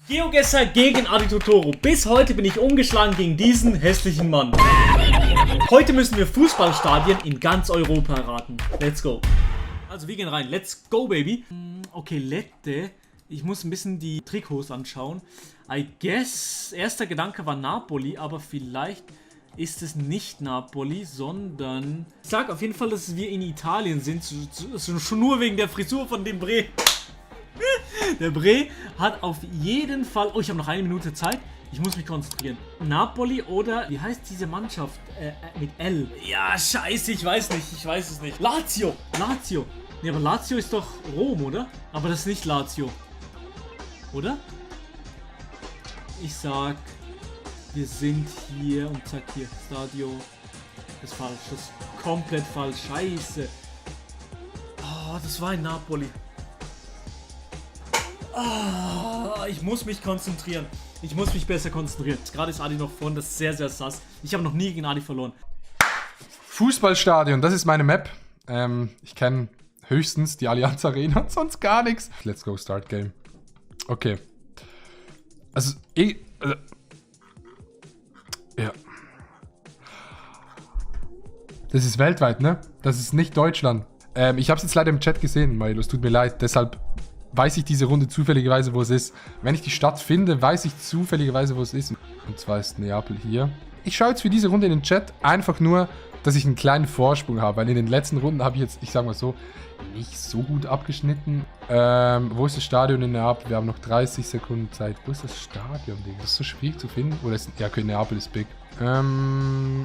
GeoGuessr gegen Adi Totoro. Bis heute bin ich ungeschlagen gegen diesen hässlichen Mann. Heute müssen wir Fußballstadien in ganz Europa erraten. Let's go. Also wir gehen rein. Let's go, baby. Okay, Lette. Ich muss ein bisschen die Trikots anschauen. I guess, erster Gedanke war Napoli, aber vielleicht ist es nicht Napoli, sondern... Ich sag auf jeden Fall, dass wir in Italien sind. Schon nur wegen der Frisur von dem Bre. Der Bre hat auf jeden Fall... Oh, ich habe noch eine Minute Zeit. Ich muss mich konzentrieren. Napoli oder... Wie heißt diese Mannschaft? Mit L. Ja, scheiße, ich weiß nicht. Ich weiß es nicht. Lazio. Lazio. Nee, aber Lazio ist doch Rom, oder? Aber das ist nicht Lazio. Oder? Ich sag... Wir sind hier und zack hier. Stadio. Das ist falsch. Das ist komplett falsch. Scheiße. Oh, das war in Napoli. Ah, ich muss mich konzentrieren. Ich muss mich besser konzentrieren. Gerade ist Adi noch vorne, das ist sehr, sehr sass. Ich habe noch nie gegen Adi verloren. Fußballstadion, das ist meine Map. Ich kenne höchstens die Allianz Arena und sonst gar nichts. Let's go, Start Game. Okay. Also, ja. Das ist weltweit, ne? Das ist nicht Deutschland. Ich habe es jetzt leider im Chat gesehen, Milo. Es tut mir leid. Deshalb weiß ich diese Runde zufälligerweise, wo es ist. Wenn ich die Stadt finde, weiß ich zufälligerweise, wo es ist. Und zwar ist Neapel hier. Ich schaue jetzt für diese Runde in den Chat einfach nur, dass ich einen kleinen Vorsprung habe. Weil in den letzten Runden habe ich jetzt, ich sag mal so, nicht so gut abgeschnitten. Wo ist das Stadion in Neapel? Wir haben noch 30 Sekunden Zeit. Wo ist das Stadion, Digga? Das ist so schwierig zu finden. Oder ist... Ja, okay, Neapel ist big.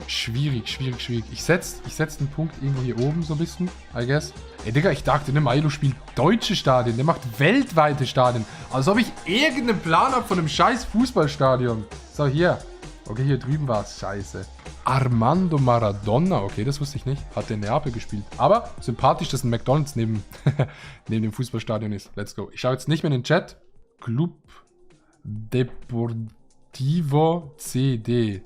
Schwierig. Ich setz den Punkt irgendwo hier oben so ein bisschen, I guess. Ey, Digga, ich dachte, ne, Milo spielt deutsche Stadien. Der macht weltweite Stadien. Als ob ich irgendeinen Plan habe von einem scheiß Fußballstadion. So, hier. Okay, hier drüben war es. Scheiße. Armando Maradona. Okay, das wusste ich nicht. Hat der in Neapel gespielt. Aber sympathisch, dass ein McDonald's neben dem Fußballstadion ist. Let's go. Ich schaue jetzt nicht mehr in den Chat. Club Deportivo CD.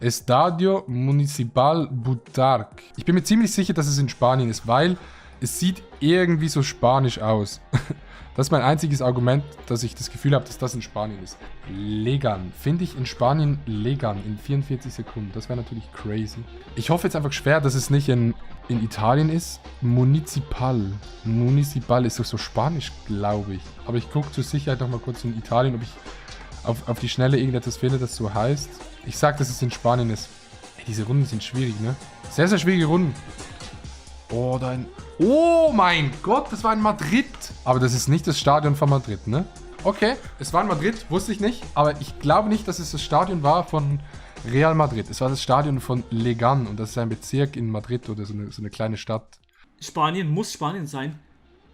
Estadio Municipal Butarque. Ich bin mir ziemlich sicher, dass es in Spanien ist, weil es sieht irgendwie so spanisch aus. Das ist mein einziges Argument, dass ich das Gefühl habe, dass das in Spanien ist. Legan. Finde ich in Spanien Legan in 44 Sekunden. Das wäre natürlich crazy. Ich hoffe jetzt einfach schwer, dass es nicht in Italien ist. Municipal. Municipal ist doch so spanisch, glaube ich. Aber ich gucke zur Sicherheit noch mal kurz in Italien, ob ich auf die Schnelle irgendetwas finde, das so heißt. Ich sag, dass es in Spanien ist. Ey, diese Runden sind schwierig, ne? Sehr, sehr schwierige Runden. Oh, oh mein Gott, das war in Madrid. Aber das ist nicht das Stadion von Madrid, ne? Okay, es war in Madrid, wusste ich nicht. Aber ich glaube nicht, dass es das Stadion war von Real Madrid. Es war das Stadion von Legan. Und das ist ein Bezirk in Madrid oder so eine kleine Stadt. Spanien muss Spanien sein.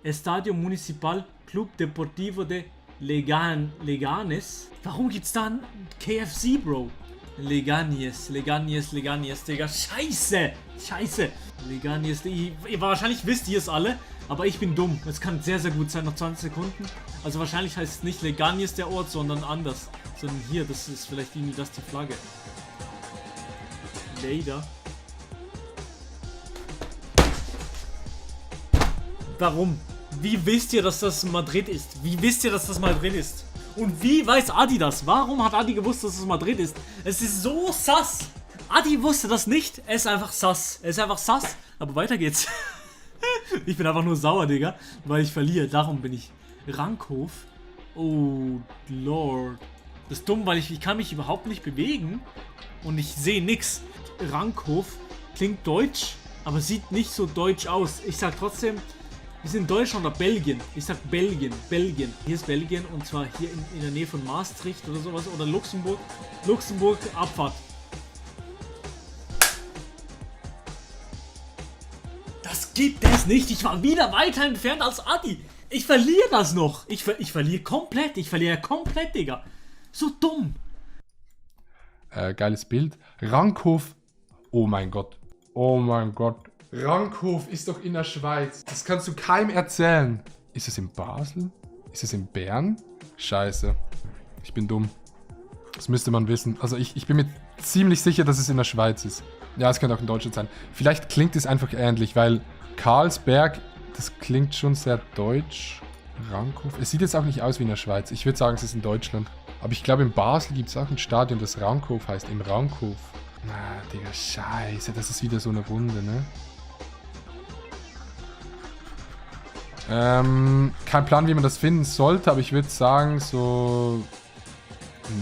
Estadio Municipal Club Deportivo de Leganes. Warum gibt's da ein KFC, Bro? Leganies, Digga. Scheiße! Leganies. Wahrscheinlich wisst ihr es alle, aber ich bin dumm. Es kann sehr, sehr gut sein, noch 20 Sekunden. Also wahrscheinlich heißt es nicht Leganies der Ort, sondern anders. Sondern hier, das ist vielleicht irgendwie das die Flagge. Leider. Warum? Wie wisst ihr, dass das Madrid ist? Und wie weiß Adi das? Warum hat Adi gewusst, dass es Madrid ist? Es ist so sass. Adi wusste das nicht. Er ist einfach sass. Aber weiter geht's. Ich bin einfach nur sauer, Digga. Weil ich verliere. Darum bin ich. Rankhof. Oh, Lord. Das ist dumm, weil ich kann mich überhaupt nicht bewegen. Und ich sehe nix. Rankhof klingt deutsch, aber sieht nicht so deutsch aus. Ich sag trotzdem... Wir sind in Deutschland oder Belgien. Ich sag Belgien. Hier ist Belgien und zwar hier in der Nähe von Maastricht oder sowas. Oder Luxemburg. Luxemburg, Abfahrt. Das gibt es nicht. Ich war wieder weiter entfernt als Adi. Ich verliere das noch. Ich verliere komplett. Digga. So dumm. Geiles Bild. Rankhof. Oh mein Gott. Rankhof ist doch in der Schweiz. Das kannst du keinem erzählen. Ist es in Basel? Ist es in Bern? Scheiße. Ich bin dumm. Das müsste man wissen. Also ich bin mir ziemlich sicher, dass es in der Schweiz ist. Ja, es könnte auch in Deutschland sein. Vielleicht klingt es einfach ähnlich, weil Karlsberg, das klingt schon sehr deutsch. Rankhof. Es sieht jetzt auch nicht aus wie in der Schweiz. Ich würde sagen, es ist in Deutschland. Aber ich glaube, in Basel gibt es auch ein Stadion, das Rankhof heißt. Im Rankhof. Na, Digga, scheiße. Das ist wieder so eine Runde, ne? Kein Plan, wie man das finden sollte, aber ich würde sagen, so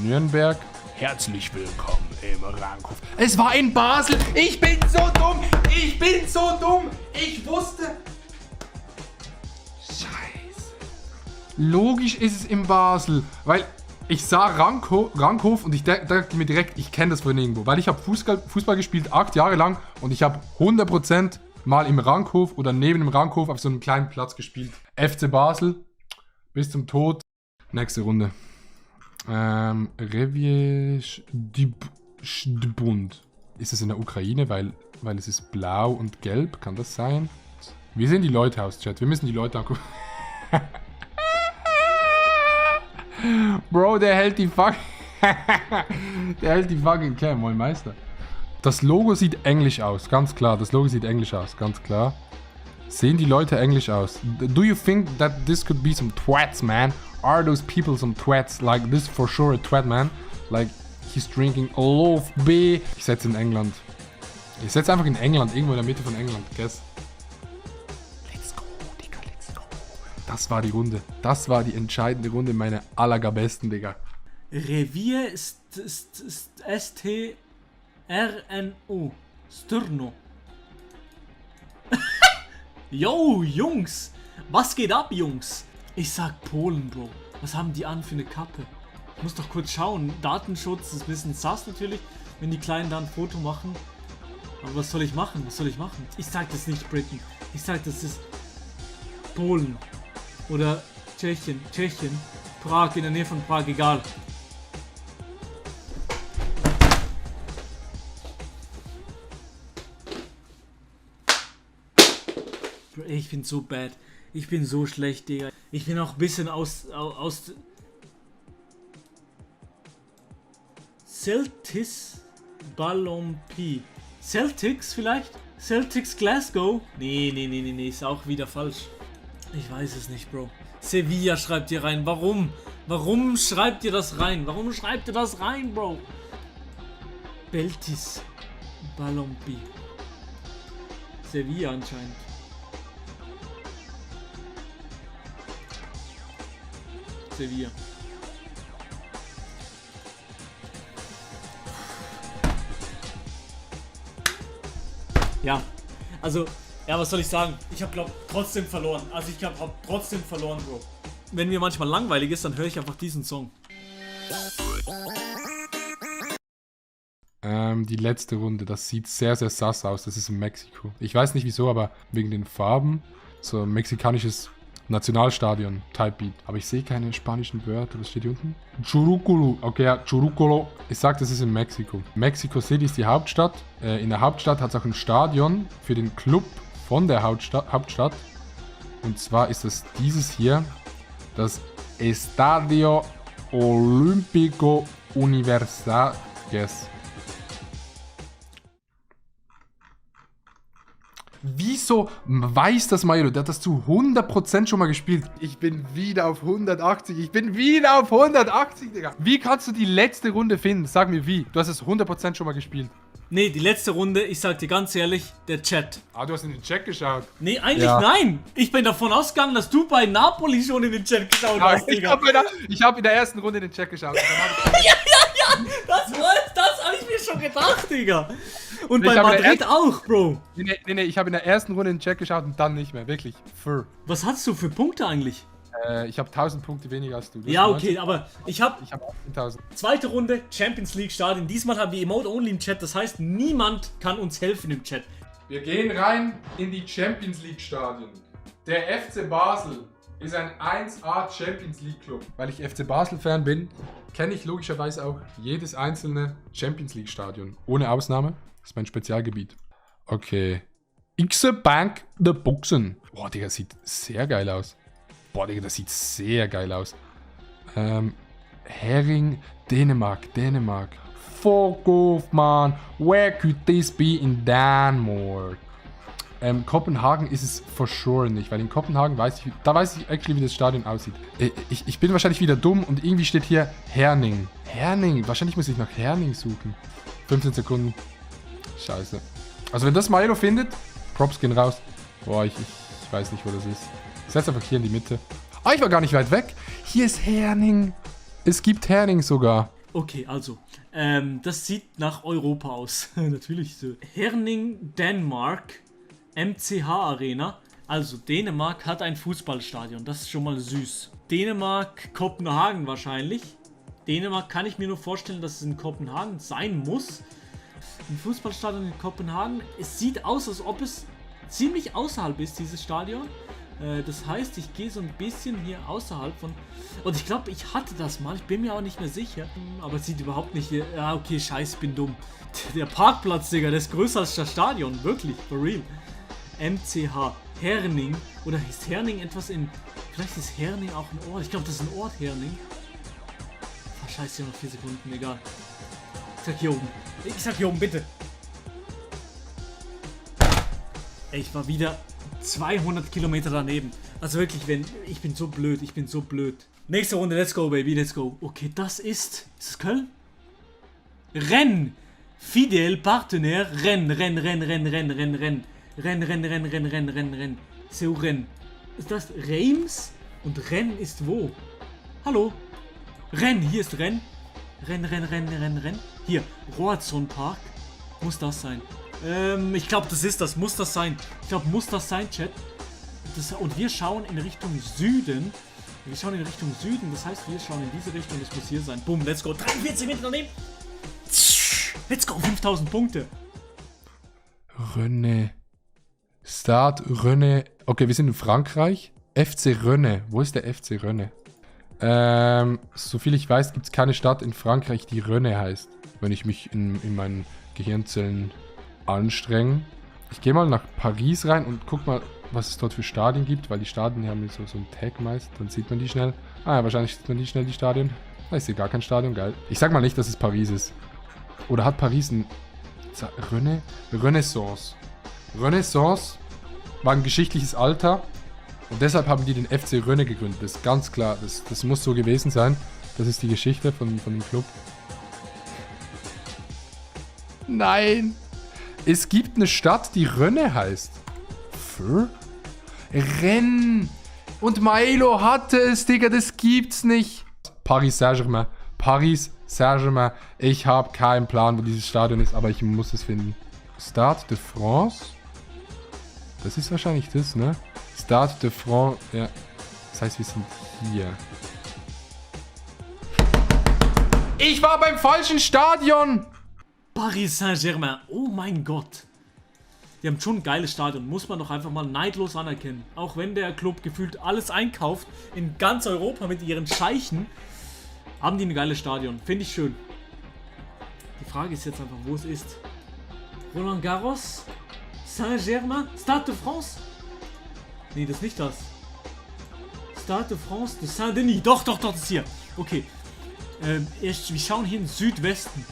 Nürnberg. Herzlich willkommen im Rankhof. Es war in Basel. Ich bin so dumm. Ich bin so dumm. Ich wusste. Scheiße. Logisch ist es in Basel, weil ich sah Rankhof und ich dachte mir direkt, ich kenne das von irgendwo, weil ich habe Fußball gespielt 8 Jahre lang und ich habe 100% mal im Rankhof oder neben dem Rankhof auf so einem kleinen Platz gespielt. FC Basel, bis zum Tod. Nächste Runde. Revier Bund. Ist es in der Ukraine, weil es ist blau und gelb? Kann das sein? Wie sehen die Leute aus, Chat? Wir müssen die Leute angucken. Bro, der hält die fucking Cam, moin Meister. Das Logo sieht englisch aus, ganz klar. Das Logo sieht englisch aus, ganz klar. Sehen die Leute englisch aus? Do you think that this could be some twats, man? Are those people some twats? Like, this for sure a twat, man. Like, he's drinking a lot of beer. Ich setze in England. Ich setze einfach in England, irgendwo in der Mitte von England, guess. Let's go, Digga, let's go. Das war die Runde. Das war die entscheidende Runde, meine allerbesten, Digga. Revier STRNO. Sturno. Yo, Jungs. Was geht ab, Jungs? Ich sag Polen, Bro. Was haben die an für eine Kappe? Ich muss doch kurz schauen. Datenschutz ist ein bisschen sass natürlich, wenn die Kleinen da ein Foto machen. Aber was soll ich machen? Was soll ich machen? Ich sag das nicht Britain. Ich sag, das ist Polen. Oder Tschechien. Prag, in der Nähe von Prag, egal. Ich bin so bad. Ich bin so schlecht, Digga. Ich bin auch ein bisschen aus Celtics Ballonpi. Celtics vielleicht? Celtics Glasgow? Nee, ist auch wieder falsch. Ich weiß es nicht, Bro. Sevilla schreibt ihr rein. Warum? Warum schreibt ihr das rein? Warum schreibt ihr das rein, Bro? Beltis Ballonpi. Sevilla anscheinend. Sevilla. Ja, also, ja, was soll ich sagen? Ich habe, glaube trotzdem verloren. Also ich habe trotzdem verloren, Bro. Wenn mir manchmal langweilig ist, dann höre ich einfach diesen Song. Die letzte Runde, das sieht sehr, sehr sass aus. Das ist in Mexiko. Ich weiß nicht wieso, aber wegen den Farben. So ein mexikanisches Nationalstadion, Type Beat. Aber ich sehe keine spanischen Wörter. Was steht hier unten? Churucolo. Okay, ja, Churucolo. Ich sag, das ist in Mexiko. Mexico City ist die Hauptstadt. In der Hauptstadt hat es auch ein Stadion für den Club von der Hauptstadt. Und zwar ist das dieses hier. Das Estadio Olímpico Universidades. Wieso weiß das Mairo? Der hat das zu 100% schon mal gespielt. Ich bin wieder auf 180. Digga. Wie kannst du die letzte Runde finden? Sag mir wie. Du hast es 100% schon mal gespielt. Nee, die letzte Runde, ich sag dir ganz ehrlich, der Chat. Ah, du hast in den Chat geschaut. Nee, eigentlich nein. Ich bin davon ausgegangen, dass du bei Napoli schon in den Chat geschaut hast, Digga. Ich hab in der ersten Runde in den Chat geschaut. ja. Das hab ich mir schon gedacht, Digga. Und bei Madrid auch, Bro. Nee, ich habe in der ersten Runde in den Chat geschaut und dann nicht mehr, wirklich. Was hast du für Punkte eigentlich? Ich habe 1000 Punkte weniger als du. Ja, okay, aber ich habe 18.000. Zweite Runde, Champions League Stadion. Diesmal haben wir Emote-Only im Chat, das heißt, niemand kann uns helfen im Chat. Wir gehen rein in die Champions League Stadion. Der FC Basel ist ein 1A Champions League Club. Weil ich FC Basel Fan bin, kenne ich logischerweise auch jedes einzelne Champions League Stadion. Ohne Ausnahme. Das ist mein Spezialgebiet. Okay. Xe Bank de Boxen. Boah, Digga, das sieht sehr geil aus. Hering, Dänemark. Fuck off, man. Where could this be in Denmark? Kopenhagen ist es for sure nicht, weil in Kopenhagen weiß ich actually, wie das Stadion aussieht. Ich bin wahrscheinlich wieder dumm und irgendwie steht hier Herning. Herning, wahrscheinlich muss ich nach Herning suchen. 15 Sekunden. Scheiße. Also wenn das Milo findet, Props gehen raus. Boah, ich weiß nicht, wo das ist. Ich setze einfach hier in die Mitte. Ah, ich war gar nicht weit weg. Hier ist Herning. Es gibt Herning sogar. Okay, also, das sieht nach Europa aus. Natürlich so. Herning, Dänemark, MCH Arena. Also, Dänemark hat ein Fußballstadion. Das ist schon mal süß. Dänemark, Kopenhagen wahrscheinlich. Dänemark kann ich mir nur vorstellen, dass es in Kopenhagen sein muss. Ein Fußballstadion in Kopenhagen. Es sieht aus, als ob es ziemlich außerhalb ist, dieses Stadion. Das heißt, ich gehe so ein bisschen hier außerhalb von... Und ich glaube, ich hatte das mal. Ich bin mir auch nicht mehr sicher. Aber es sieht überhaupt nicht... Ja, okay, scheiße, ich bin dumm. Der Parkplatz, Digga, der ist größer als das Stadion. Wirklich, for real. MCH. Herning. Oder ist Herning etwas in... Vielleicht ist Herning auch ein Ort. Ich glaube, das ist ein Ort, Herning. Ah, scheiße, hier noch 4 Sekunden. Egal. Ich sag hier oben, bitte. Ey, ich war wieder 200 Kilometer daneben. Also wirklich, ich bin so blöd, Nächste Runde, let's go, baby, let's go. Okay, das ist es Köln? Rennes. Fidel Partenaire, Rennes. C'est où Rennes? Ist das Reims? Und Rennes ist wo? Hallo? Rennes, hier ist Rennes. Rennes. Hier, Roazhon Park. Muss das sein? Ich glaube, muss das sein, Chat. Und wir schauen in Richtung Süden. Das heißt, wir schauen in diese Richtung, das muss hier sein. Boom, let's go. 43 Meter daneben. Let's go, 5000 Punkte. Rennes. Stade Rennes. Okay, wir sind in Frankreich. FC Rennes. Wo ist der FC Rennes? Soviel ich weiß, gibt es keine Stadt in Frankreich, die Rennes heißt. Wenn ich mich in meinen Gehirnzellen anstrengen. Ich gehe mal nach Paris rein und guck mal, was es dort für Stadien gibt, weil die Stadien haben so einen Tag meist, dann sieht man die schnell. Ah ja, wahrscheinlich sieht man die schnell, die Stadien. Da ist hier gar kein Stadion, geil. Ich sag mal nicht, dass es Paris ist. Oder hat Paris ein... Renaissance. Renaissance war ein geschichtliches Alter und deshalb haben die den FC Rennes gegründet. Das ist ganz klar, das muss so gewesen sein. Das ist die Geschichte von dem Club. Nein! Es gibt eine Stadt, die Rennes heißt. Rennes! Und Milo hatte es, Digga, das gibt's nicht. Paris Saint-Germain. Paris Saint-Germain. Ich habe keinen Plan, wo dieses Stadion ist, aber ich muss es finden. Stade de France? Das ist wahrscheinlich das, ne? Stade de France. Ja. Das heißt, wir sind hier. Ich war beim falschen Stadion! Paris Saint-Germain. Oh mein Gott. Die haben schon ein geiles Stadion. Muss man doch einfach mal neidlos anerkennen. Auch wenn der Club gefühlt alles einkauft in ganz Europa mit ihren Scheichen, haben die ein geiles Stadion. Finde ich schön. Die Frage ist jetzt einfach, wo es ist. Roland Garros? Saint-Germain? Stade de France? Nee, das ist nicht das. Stade de France de Saint-Denis. Doch, das ist hier. Okay. Wir schauen hier in Südwesten.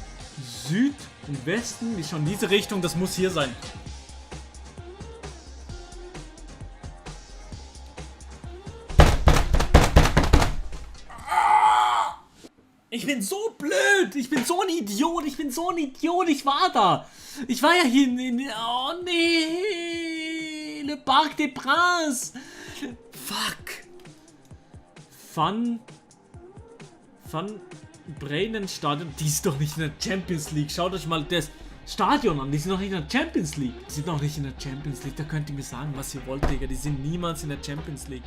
Süd und Westen. Wir schauen in diese Richtung. Das muss hier sein. Ich bin so blöd. Ich bin so ein Idiot. Ich war da. Ich war ja hier in oh nee. Le Parc des Princes. Fuck. Van Bremen-Stadion. Die ist doch nicht in der Champions League. Schaut euch mal das Stadion an. Die sind noch nicht in der Champions League. Da könnt ihr mir sagen, was ihr wollt, Digga. Die sind niemals in der Champions League.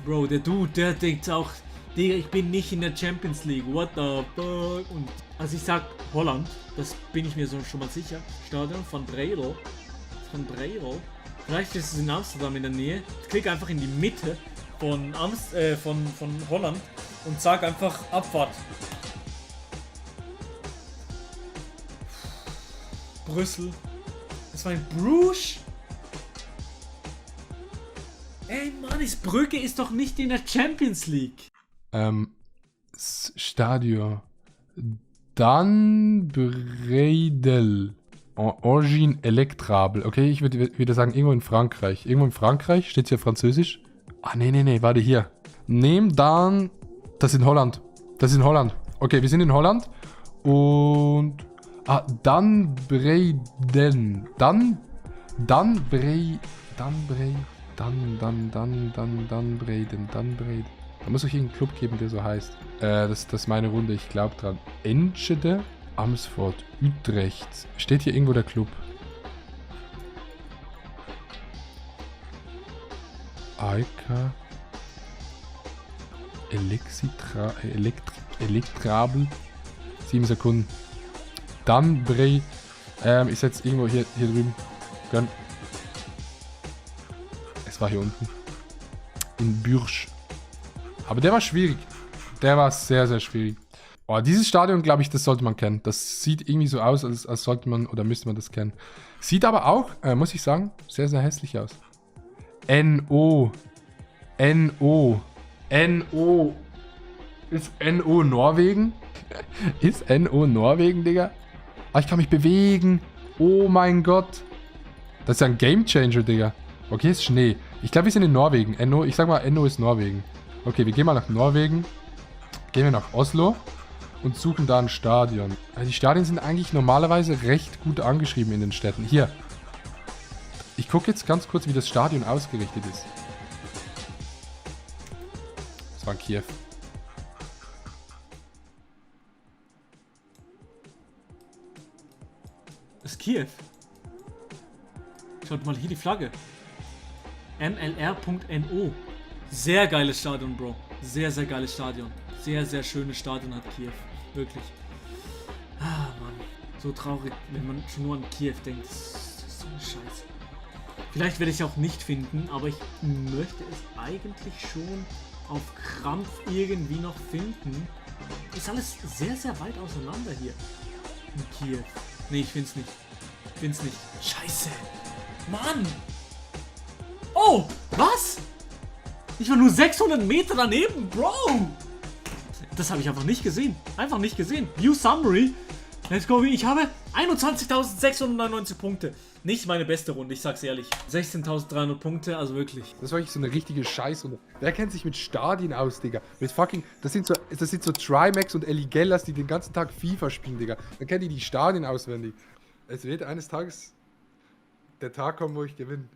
Bro, der Dude, der denkt auch, Digga, ich bin nicht in der Champions League. What the fuck? Und also ich sag Holland. Das bin ich mir so schon mal sicher. Stadion von Breiro. Vielleicht ist es in Amsterdam in der Nähe. Ich klicke einfach in die Mitte von Holland und sag einfach Abfahrt. Brüssel. Das war in Bruges? Ey Mann, Brügge ist doch nicht in der Champions League. Stadion. Dan Breidel. Origine Electrabel. Okay, ich würde wieder sagen, irgendwo in Frankreich. Irgendwo in Frankreich? Steht hier Französisch? Ah, nee, warte, hier. Nehm dann... Das ist in Holland. Das ist in Holland. Okay, wir sind in Holland. Und... Ah, Dunbreyden. Dunbreyden. Da muss es hier einen Club geben, der so heißt. Das ist meine Runde, ich glaube dran. Enschede, Amersfoort, Utrecht. Steht hier irgendwo der Club? Aika. Elektrabel. 7 Sekunden. Dunbrey. Ich setze irgendwo hier drüben. Gönn. Es war hier unten. In Bürsch. Aber der war schwierig. Der war sehr, sehr schwierig. Oh, dieses Stadion, glaube ich, das sollte man kennen. Das sieht irgendwie so aus, als sollte man oder müsste man das kennen. Sieht aber auch, muss ich sagen, sehr, sehr hässlich aus. NO. Ist NO Norwegen? Ist NO Norwegen, Digga? Ah, ich kann mich bewegen. Oh mein Gott. Das ist ja ein Gamechanger, Digga. Okay, ist Schnee. Ich glaube, wir sind in Norwegen. Ich sag mal, NO ist Norwegen. Okay, wir gehen mal nach Norwegen. Gehen wir nach Oslo und suchen da ein Stadion. Also die Stadien sind eigentlich normalerweise recht gut angeschrieben in den Städten. Hier. Ich gucke jetzt ganz kurz, wie das Stadion ausgerichtet ist. Das war in Kiew. Das ist Kiew. Schaut mal hier die Flagge. MLR.NO. Sehr geiles Stadion, Bro. Sehr, sehr geiles Stadion. Sehr, sehr schönes Stadion hat Kiew. Wirklich. Ah, Mann. So traurig, wenn man schon nur an Kiew denkt. Das ist so eine Scheiße. Vielleicht werde ich es auch nicht finden, aber ich möchte es eigentlich schon auf Krampf irgendwie noch finden. Ist alles sehr, sehr weit auseinander hier. In Kiew. Nee, ich find's nicht. Ich find's nicht. Scheiße. Mann. Oh, was? Ich war nur 600 Meter daneben, Bro. Das habe ich einfach nicht gesehen. Einfach nicht gesehen. View Summary. Let's go. Ich habe 21.699 Punkte. Nicht meine beste Runde, ich sag's ehrlich. 16.300 Punkte, also wirklich. Das war wirklich so eine richtige Scheißrunde. Wer kennt sich mit Stadien aus, Digga? Mit fucking... Das sind so Trimax und Eligellas, die den ganzen Tag FIFA spielen, Digga. Dann kennen die Stadien auswendig. Es wird eines Tages der Tag kommen, wo ich gewinne.